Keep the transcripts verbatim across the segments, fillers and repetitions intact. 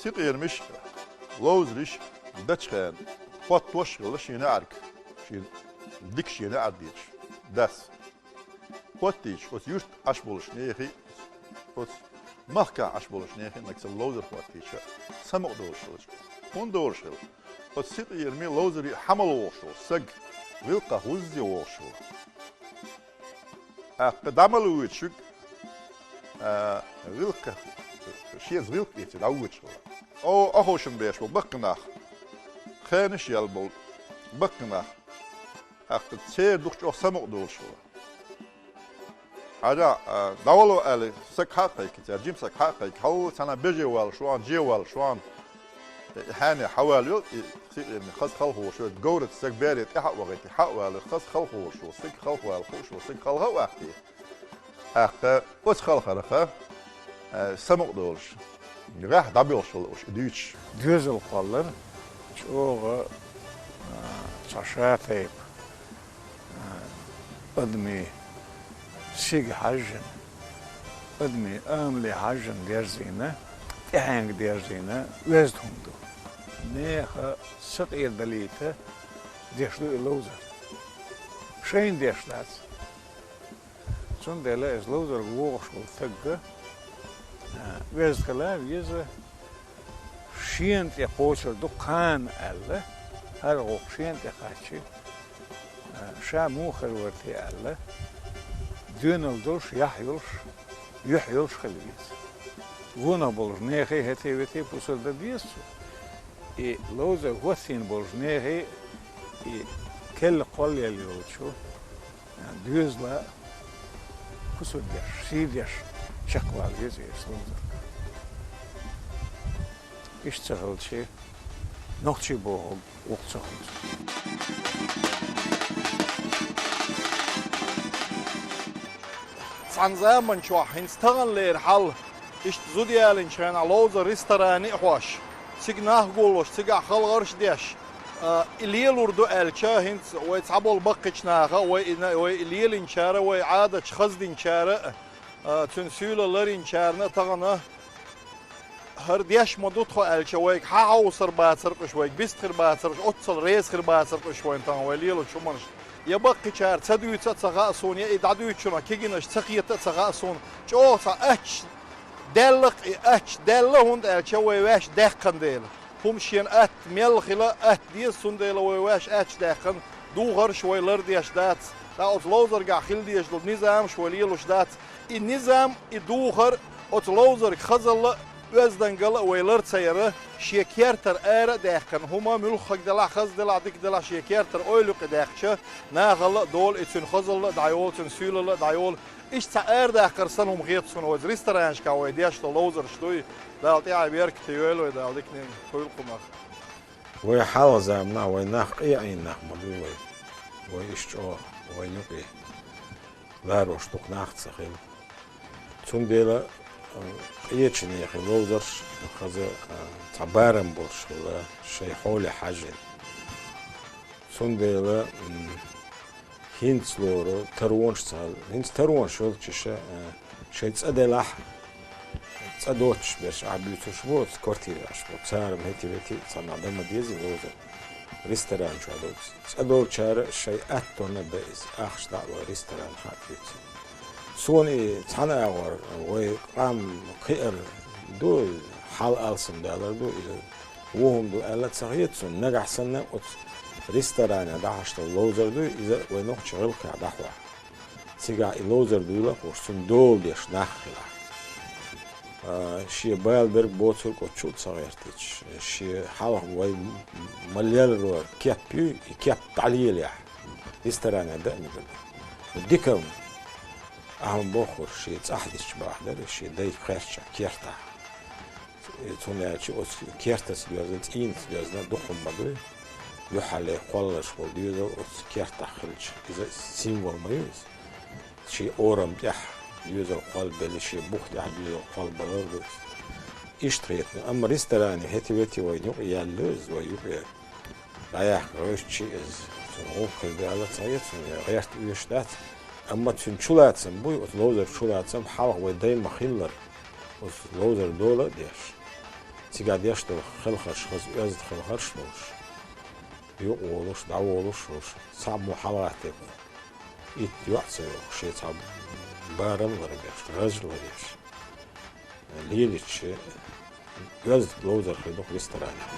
Сикъермаш, ловзараш дечхьана хоттош хилла шен наӀарга, шен дика шен наӀар деш, дас. Хоттийча, оцу юьрта Ӏаш болчу нехан, оцу махкахь Ӏаш болчу нехан нагахь санна ловзар хоттийча, самукъа долуш хилча, хӀунда долуш хилла? Оцу сикъераме ловзаре хьа мала вогӀуш волу саг, гӀиллакхах вуззе вогӀуш хилла. ТӀаккха дӀа мала воьдуш верг, а, гӀиллакх, шен гӀиллакх эций дӀавоьдуш хилла. О, Ӏоховшам беш болу баккхий нах, хенаш яьлла болу баккхий нах, тӀаккха церан дукха чӀогӀа самукъа долуш хилла. Хьажа, а, дӀавало аьлла, саг хьа а кхайкхи, цара жима саг хьа а кхайкхи, хьал цхьана беже валла шуна, же валла шуна, и хьенех хьавалла йолу, и сикъераме хаза халхо волуш верг, говраца саг бере тӀаьхьа а вахийти, хьа а валла, хаза халхо волуш волу саг, халха вала хууш волу саг, халха а ваккхий. ТӀаккха оцу халхарх, а, самукъа долуш, гӀеххьа дӀабоьлхуш хилла уьш и дуьйцуш. Доьзал кхоллар чӀогӀа, а, цхьа шатайпа, а, адамийн сига хьаьжжина, адамийн амале хьаьжжина дерзийна, тӀаьхьенга дерзийна оьзда хӀума ду. Нехан сакъера далийта деш ду и ловзар. Шайна деш дац. Цундела иза ловзарга вогӀуш волу стаг, а, оьзда хила веза, шена тӀе кхочур ду кхана аьлла, хӀара гӀуллакх шена тӀе кхаччи, а, ша муха хир вара те аьлла, доьналла долуш, яхь йолуш, юьхь йолуш хила веза. Вонах болчу нехан хӀетте-ветте пусар дан деза цо. И ловзар хӀоттийна болчу нехан и керла кхоллаелла йолчу доьзала кусург деш, сий деш чекхвала веза иза ловзар. Иштта ца хилча, нохчий бохург воккха ца хуьлу. Цхьана заманчохь хӀинца таханлера хьал, иштта зуда ялийнчу хенахь ловзар ресторане а хьош, цига нах гуллуш, цигахь халхарш а деш, а, и лелур ду аьлча, хӀинца вай цхьаболу баккхийчу наха, вай и на-, вай и лелийначара, вай Ӏадаташ хаздинчара а, а, цуьнан суьйлалла ларйинчарна а тахана хӀара деш ма ду тхо аьлча, вайга хьан хьовсур бацара уьш, вайга вист хир бацара уьш, оццул реза хир бацара уьш вайна тахана вай лелочу хӀуманашна. Я баккхийчара ца дуьйца а ца хаьа суна, я и дӀадуьйцучунах кегийнаш ца хета а ца хаьа суна, чӀогӀа цхьа аттача даьлла-кх и, аттача даьлла, хӀунда аьлча вай ваьш даьккхина дела. ХӀума шена атта мел хила, атта деза, цундела вай ваьш аттача даьккхина, духарш вай лардеш дац, ткъа оцу ловзаргахь хила дезаш долу низамаш вай лелуш дац. И низам, и духар оцу ловзарга хазалла а, оьздангалла а вай лар ца яра, шен кертара ара а даьккхина, хӀума муьлххаг делахь, хаза делахь, дика делахь, шен кертара ойла юкъа даьккхича, нахала а долу и цуьнан хазалла а дӀайолу, цуьнан суьйлалла а дӀайолу. Иштта цхьа арадаккхар санна хӀума хета суна, вайца ресторанашкахь вай деш долу ловзарш дуй, Дала тӀаьхье беркате йойла вай, Дала диканиг хуьлда кхунах. Вай хьалха заманахь вай нах къе а Ӏийна нах ма дуй вай. Вай иштта чӀогӀа вайна юкъе ларош дукха нах а ца хилла. Цундела, а, къечу нехан ловзарш хаза, а, цхьа барам болуш хилла, шайн хьоле хьаьжжина. Цундела, м, хӀинца лору таронаш ца хилла. ХӀинца таронаш йолчу иша, а, шайн цӀа делахь, цӀа доцуш берш ахь буьйцурш бу оцу квартире Ӏаш болу. Цара ма хӀетте-ветте а цхьанхьа дан ма деза и ловзар. Ресторан чохь доцу. ЦӀа долчара шайн аттонна а дан иза. Ахча дӀа а лой, ресторан хьа а туьйцу. Суна и цхьана агӀор вай къам кхиар ду, хьал алсамдалар ду, иза ву хӀума ду аьлла а ца хета суна, нагахь санна оцу ресторанехь дӀахьош долу ловзар дуй, иза вай нохчийн гӀиллакхехь дӀахьо. Цигахь и ловзар дуйла а хууш, цунна дола деш нах хилахь. А, шен бала берг боцург оцу чу а ца гӀертича, шен хьалха вай м-, м-, ма-леллара кеп юй, и кеп дӀалелаяхь, ресторанехь дан а мегар ду. Дика-м, ахьа бохура, шен цӀахь дисча бахьа дара, шен дайга кхаьчча кертахь. Цунна аьлча оцу кертаца доьзна, цӀийнаца доьзна дукха хӀума ма дуй. Юьхьале кхолларш болу доьзал оцу кертахь хилча, иза символ ма ю иза. Шен орам тӀехь доьзал кхолбелла, шен бух тӀехь доьзал кхолбалар ду иза. Иштта хетарг. Амма ресторане хӀетте-ветте вайна юкъа яьлла иза, вай юкъе дӀаяьккха гӀевттича иза, цунна гӀуллакх хир ду аьлла ца хета суна, я гӀерта оьшуш дац. Амма цуьнан чулацам буй, оцу ловзар чулацам хьалха вай дай ма-хиллара, оцу ловзар дола а деш. Цигахь деш долу хелхарш хаза оьзда хелхарш а долуш, юкъа волуш, дӀаволуш а волуш, цхьа а мо хьалагӀаттийта итт йоӀ ца йогӀу, шен цхьа барам а ларбеш, гӀаж а ларъеш, лелийча, оьзда ловзар хир ду-кх ресторанехь.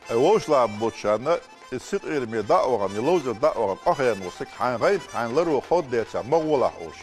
Ай, вовшашлаьцна болчарна, и синкъераме дӀа а вахана, и ловзар дӀа а вахана, къахьегна волу стаг хьайн гӀайгӀанна, хьайн ларо ховдадецахь, ма гӀолахь олуш.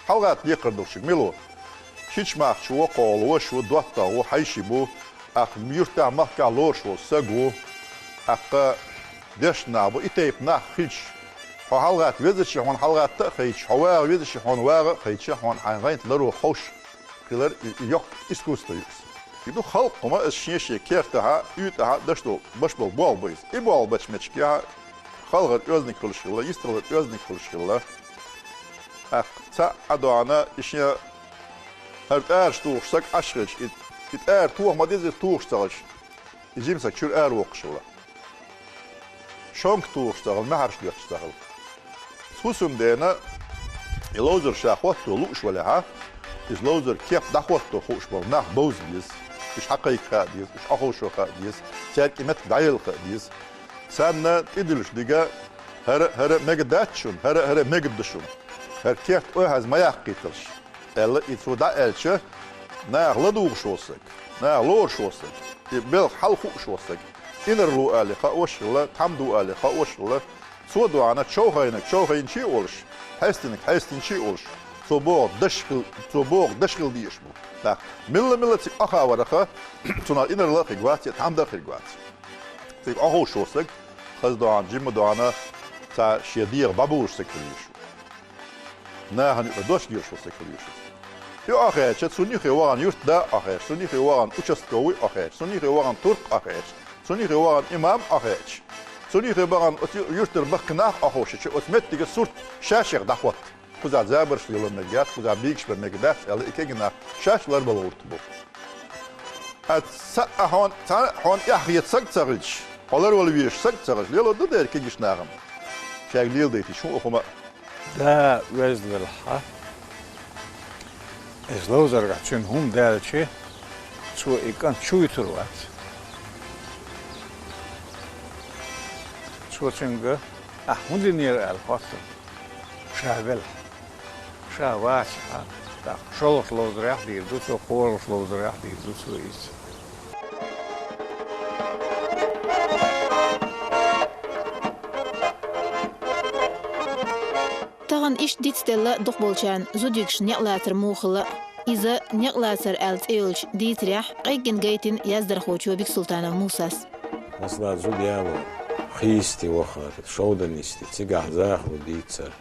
ХьалагӀатта декхар долчуьнга мила ву? Шича махкахь воккхагӀа волу ваша ву, доттагӀа ву, хьаьжча бу, тӀаккха юьртахь, махкахь лоруш волу стаг ву, тӀаккха дешна нах бу, и тайпа нах хилча, хьо хьалагӀатта везачи, хьуна хьалагӀатта а хайташ, хьо вагӀа везачи, хьуна вагӀа а хайташ, хьуна хьайн гӀайгӀанна ларо ховш хилар, и, и йоккха искусство ю иза. И ду халкъ хӀума, аса шен-шен кертахь а, уьйтӀахь а даш долу, баш болу болх бу иза. И болх бечу меттигехь а халхар оьзниг хуьлуш хилла, йистхилар оьзниг хуьлуш хилла. ТӀаккха цхьаъ а доьгӀна, и шен хӀара тӀараш тухуш стаг Ӏаш хилча, и, и тӀара тоха ма деза, иза тухуш ца хилча, и жима стаг чуьра ара воккхуш хилла. Шонка тухуш ца хилла, маьхьарш доьттуш ца хилла. Цу хӀусамдена и ловзар ша хӀотто лууш валахь а, иза ловзар кеп дӀахӀотто хууш болу нах бовза беза. Уьш хьакхайкха хаа деза, уьш Ӏоховшо хаа деза, цаьрга и меттиг дӀаелла хаа деза. Царна тӀедиллича дика, хӀара, хӀара мега дац шуна, хӀара, хӀара мега ду шуна. ХӀара керт охьаза ма яккхийталаш, аьлла, и цо дӀа а аьлча, наха ладугӀуш волу стаг, наха лоруш волу стаг, и белхан хьал хууш волу стаг, инарло алий хаош а хилла, тхьамда ву алий хаош а хилла, цо доьгӀна човхийнарг човхийначий а волуш, хьестийнарг хьестийначий а волуш, цо боху даш хил-, цо боху даш хила дезаш бу. ТӀаккха милла-милла цига Ӏохаварах, цунах инарла а хир вац, тхьамда а хир вац. Цига Ӏоховшо стаг, хаза доьгӀна, жимма доьгӀна, цхьа шен дегӀах дӀабуьйлуш стаг хила везаш ву. Нахана юкъа дош лелош волу стаг хила везаш ву. И Ӏохаьчча, цунна юххе вахана юьртда а Ӏохаьчча, цунна юххе вахана участковый а Ӏохаьчча, цунна юххе вахана турк а Ӏохаьчча, цунна юххе вахана имам а Ӏохаьчча, цунна юххе бахана оцу юьртара баккхий нах а Ӏоховшича, оцу меттиган сурт ша-шех дӀахӀотта. Кхузахь забарш лело мега яц, кхузахь бийгаш бан мега дац аьлла, и кегий нах шаьш ларбала гӀурт бу. Ткъа цхьа а хьуна, цхьа а хьуна эхь хета стаг ца хилча, хьо ларвала везаш стаг ца хилча, лело ду дера кегийчу нахана шаьш леладайтича хӀун а хӀума а. Да оьзда велахь, иза ловзаргахь цуьнан хӀума даьлча, цо и кӀант чу вуьтур вац. Цо цуьнга: «Ахь хӀун динера?» — аьлла хоттура. Ша велахь. Ша вацахь, тӀаккха шолгӀачу ловзарехь дийр ду цо, кхоалгӀачу ловзарехь дийр ду цо иза. Тахана иштта дицделла дукхахболчарна зудвигаш некъ лацар муха хилла а. Иза некъ лацар аьлла цӀе йолчу дийцарехь къеггина гайтина яздархочо Бексултанов Мусас. Масала, зуда яло, хийсте вахар, шовдан йисте, цигахь захало дийцар,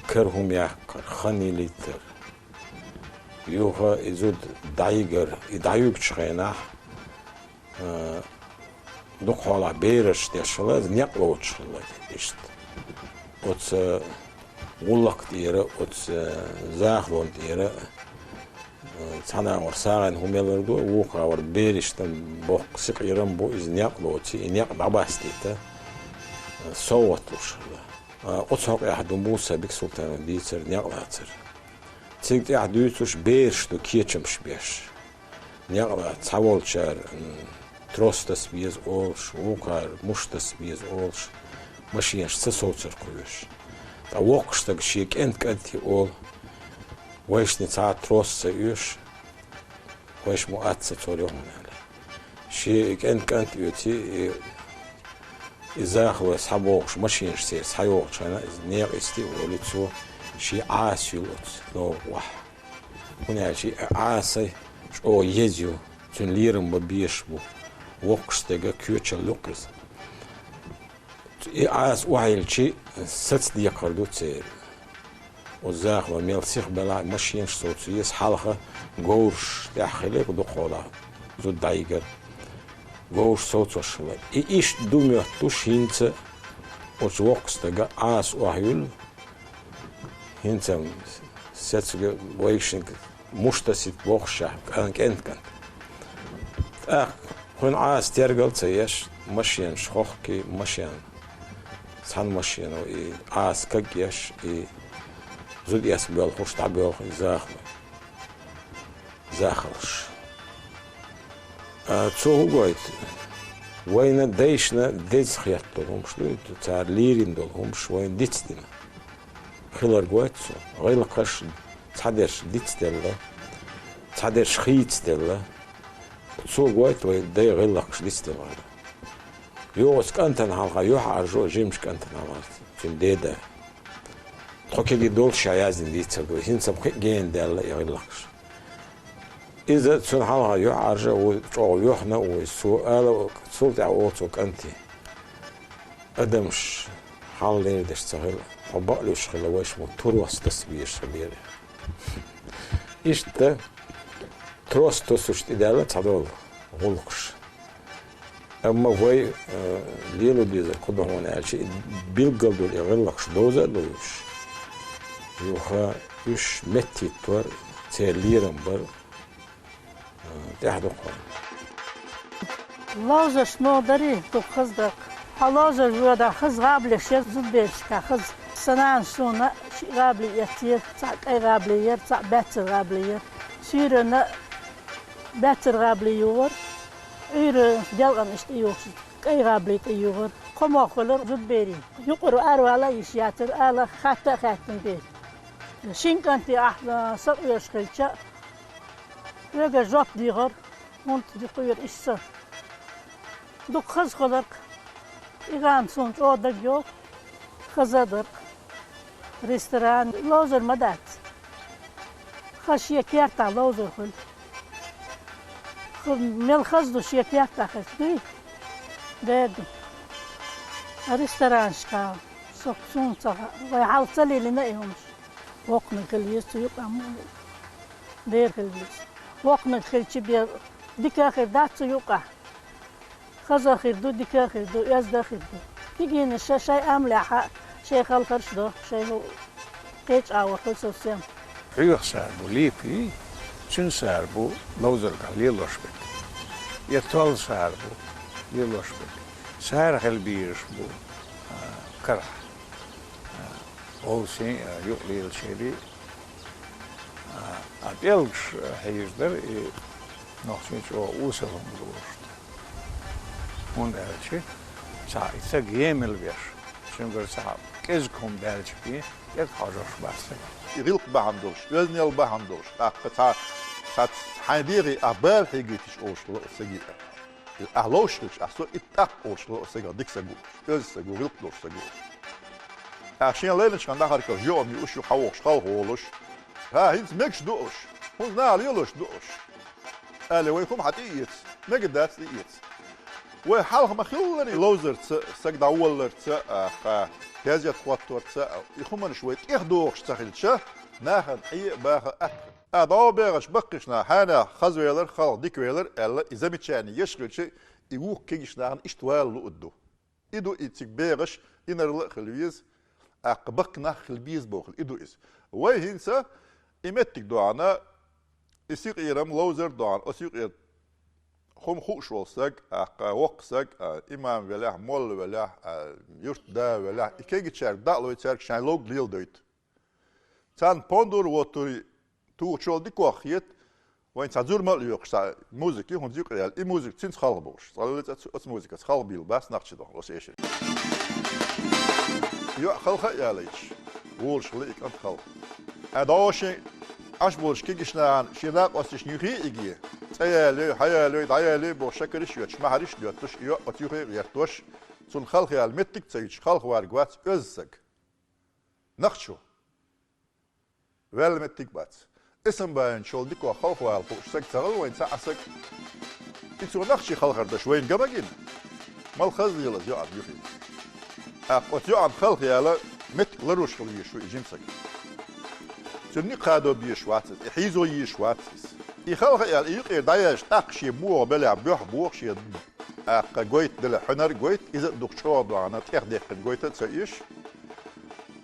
кара хӀума яккхар, хан йилийтар. Юха и зуда дӀайигар, и дӀаюьгучу хенахь, а, дукха хьолахь бераш деш хилла, иза некъ лоцуш хилла иштта. Оцу гӀуллакх тӀера, оцу захалон тӀера, а, цхьана агӀор сагӀина хӀума ялар ду, вукху агӀор берашна боккха синкъерам бу, иза некъ лоций, и некъ дӀабастийта, а, совгӀат луш хилла. А, оцу хьокъехь ду Муса Бексултанов дийцар некъ лацар. Цига тӀехь дуьйцуш бераш ду кечамаш беш. Некъ лаца цхьаволчара, м, трос таса беза олуш, вукхара муш таса беза олуш, машинаш ца совцар кхуьуш. Ткъа воккхачу стага шен кӀент-кӀанте олу: «Вайшна цхьа а трос ца оьшу, вайша ма аца ца цор йохна», — аьлла. Шен и кӀент-кӀант оьций, и, и захалой схьабогӀуш машинаш церан схьайогӀучу хенахь, иза некъа йисте а волий, цо шен Ӏаса юьллу оцу догӀу охьа. ХӀунда аьлча и Ӏаса чӀогӀа еза ю, цуьнан лерам бан безаш бу, воккхачу стеган коьчалла ю-кх иза. И Ӏаса охьайиллича, саца декхар ду церан. Оцу захало мел сиха белахь а, машинаш совцо еза, хьалха говраш тӀехь хилира дукха хьолахь, зуда дӀайигар. Говраш совцош хилла. И иштта ду моьттуш хӀинца оцу воккхачу стага Ӏаса охьайуьллу, хӀинца-м сецага вайшинга муш тасийта бохуш шаьш, кӀан-, кӀент-кӀант. ТӀаккха кхуьнан Ӏаса тергал а ца еш, машенаш хохкий, машен, цхьана машено и Ӏаса кагъеш, и Зуда эс боьлхуш, дӀабоьлху и захалой. Захалш. А, цо хӀу гойту? Вайна дайшна деза хетта долу хӀумаш ду, цара лерина долу хӀумаш вайна дицдина. Хилар гойту цо. ГӀиллакхаш цхьадерш дицделла, цхьадерш хийцаделла. Цо гойту вай дай гӀиллакхаш дицделла. ЙогӀу оцу кӀантана хьалха юьхьӀаьржо жимачу кӀантана хьалха, цуьнан деда. Тхо кегий долуш ша яздина дийцар ду, хӀинца-м кхин а гена даьлла и гӀиллакхаш. Иза цунна хьалха юьхьӀаьржа а ву, чӀогӀа юьхьна а ву иза. Цо ала, цул тӀаьхьа олу цо кӀанте: «Адамаш хьал лер деш ца хила, хьо бакълуьйш хила, вайша ма трос таса безаш хилера». Иштта трос тосуш тӀедаьлла цхьадолу гӀуллакхаш. Амма вай, э, лело дезар кху ду хьуна аьлча, и билггал долу и гӀиллакхаш довза а довзуш, юха уьш меттахӀиттор, церан лерам бар, э, тӀаьхьа ду кхунна. Ловзарш мо дарий, дукха хаза даккха. Хьо ловзар воьдахь хаза гӀабалеш яра зудберашка хаза. Сан нанас суна шиъ гӀабали эццера, цхьаъ кӀай гӀабали яра, цхьаъ баьццара гӀабали яра. Суьйранна баьццара гӀабали югӀара, Ӏуьйра делкъана иштта юхуш, кӀай гӀабали тӀе югӀара. Кхо могӀа хуьлура зудберийн. Юкъара аравала а йиш яцара, ала хатта а хаьттина бер. Шин кӀанте ахь сакъоьруш хилча, хьоьга жоп дийгӀара, хӀунда дукха йора иштта. Дукха хаза хуьлург, и гӀан суна чӀогӀа дагайогӀу, хаза а дара. Ресторан, ловзар ма дац. Хаза шен кертахь ловзар хуьлу. Х-, мел хаза ду шен кертахь хезча, дуй? Дера ду. А ресторанашка со, суна ца хаьа, вай хьалха ца лелийна и хӀумаш. Воккханиг хила веза цу юкъа, амма дера хила веза. Воккханиг хилча бен дика а хир дац цу юкъахь. Хаза а хир ду, дика а хир ду, оьзда а хир ду. Кегийнаш шайн амалехь а, шайн халхарш до, шайн хӀу кхечу агӀор хуьлу совсем. Хьоьху сар бу лепий, цуьнан сар бу ловзаргахь лелош берг. Я толла сар бу лелош берг. Сар хила безаш бу, а, карахь. А, олсен, а, юкъалелачерий, а, а, пӀелгаш, а, хьийзаш дара, и нохчийн чӀогӀа осал хӀума луш ду. ХӀунда аьлча, цхьа и саг емал беш, цуьнгара цхьа кӀезиг хӀума даьлча бен, кӀезиг хьожуш бац саг. И гӀиллакх бахьана долуш, оьздангалла бахьана долуш, тӀаккха цхьа, цхьа хьайн дегӀе ахь бала хьегийтича олуш хилла оцу саге. Ахь ловш хилча, ахь со итт тӀаккха олуш хилла оцу сагах дика саг ву, оьзда саг ву, гӀиллакх долуш саг ву. Ахь шен лайначу хана дахаркара жоьам юуш ю, хьан вохуш, халха волуш. ХӀа, хӀинца мегаш ду уьш, хӀунда наха лелош ду уьш. Аьлла, вай хӀума хьан тӀеэца, мега дац тӀеэца. Вай хьалха ма-хиллара ловзарца, саг дӀаволларца, а, кху тезет хӀотторца, и хӀуманаш вай тӀехдохуш ца хилча, нахана Ӏе а, баха а атта хир. А, дӀо бегӀаш баккхийчу наха хьенех хаза велар, халха дика велар аьлла, и замечание еш хилча, и вукху кегийчу нахана иштта вала луург ду. И ду и цига бегӀаш, инарла а хила веза, тӀаккха баккхий нах хила беза бохург, и ду иза. Вай хӀинца и меттиг доӀана, и синкъерам ловзар а доӀана, оцу юкъера хӀума хууш волу саг, тӀаккха воккха саг, а, имам велахь, молла велахь, а, юьртда велахь, и кегийчаьрга дӀа а лой, цаьрга шайн ловг леладойту. Царна пондур воттур тухучул дикох хета, вайн цхьа зурма а лоькхуш, цхьа музыка ю хӀунда юкъа яьлла. И музыка цуьнца халха болуш. Цкъа лелаца оцу, оцу музыкаца халха бийла бац нахчи дохуш, оцу эшар. ЙоӀ халха а ялайча, волуш хила и кӀант халха. Ӏа догӀу шен Ӏаш болчу кегийчу нахана шен накъосташна юхе а иге, цӀа ялой, хьа ялой, дӀа ялой бохуш шакарш а йоьттуш, махьарш а доьттуш, и йоӀ оцу юхе а гӀертош, цунна халха яла меттиг а ца йича, халха варг вац оьзда саг. Нахчо. Ваьлла меттиг а бац. Эсамбаянчул дикох халха вала хууш саг ца хилла вайн цхьа а саг. И цо нахчий халхар даш вайна ган ма гина. Мала хаза лела иза йоӀана юхе. ТӀаккха оцу йоӀана халха яла меттиг ларош хила везаш ву и жима саг. Цуьнан некъ хадо безаш вац иза, и хьийзо езаш вац иза. И халха а яьлла, и юкъера дӀаяьлча, тӀаккха шен боху белехь, боьху боху шен, тӀаккха гойту делахь, хьуьнар а гойту, иза а дукха чӀогӀа доӀана, тӀех дехкина гойту а ца еш.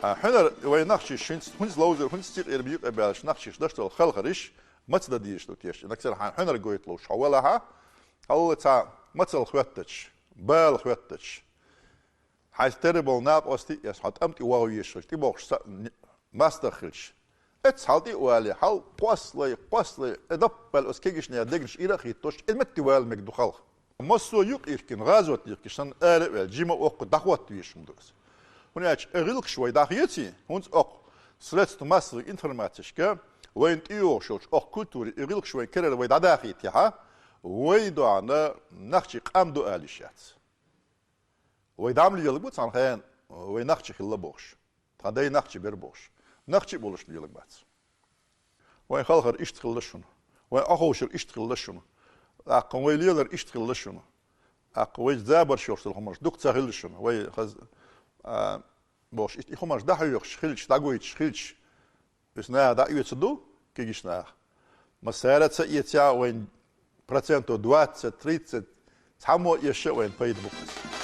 А хьуьнар вайн нахчиш хӀинца, хӀинца ловзар, хӀинца синкъерам юкъа баьллачу нахчиш даш долу халхарш, маца дан дезаш ду теша? Нагахь санна хьуьнар гойту ловш хьо валахьа, хьалла цхьа мацалла хӀоьттача, бала хӀоьттача, хьайца тера болу накъостий а эцна, хьо тӀам тӀе вогӀу везаш хилча, тӀебогӀуш са-, мастагӀа хилча, эцца хьал тӀе а вале, хьал кхоссалой, кхоссалой, э, даппал оцу кегийчу нехан дегнаш ира а хӀиттош, э, метте вала мега ду халха. Массо а юкъ йихкина, гӀазот йихкина, санна ара а ваьлла, жима оккха дӀахӀотта везаш хӀума ду иза. ХӀунда аьлча, э, гӀиллакхаш вай дӀахеций, хӀинца оккха средства массовой информацешка, вайна тӀейогӀуш йолчу оккха культуре, э, гӀиллакхаш вайн карара вай дӀадахийтехьа, вай догӀна нахчий къам ду ала йиш яц. Вай дам лелаг бу цхьана хенахь, вай нахчи хилла бохуш. Тхан дай нахчи бер бохуш. Нахчи а болуш лелаг бац. Вайн халхар иштта хилла шуна. Вайн Ӏоховшар иштта хилла шуна. ТӀаккха вай лелар иштта хилла шуна. ТӀаккха вай забарш йолуш долу хӀуманаш дукха ца хилла шуна. Вай хаз-, а, бохуш, и, и хӀуманаш дӀахьоьхуш хилча, дӀагойтуш хилча, иза наха дӀаоьцур ду, кегийчу наха. Массара а ца эцахь, вайн процентов двадцать, тридцать, цхьаммо а эшша а вайн пайда бу-кх иза.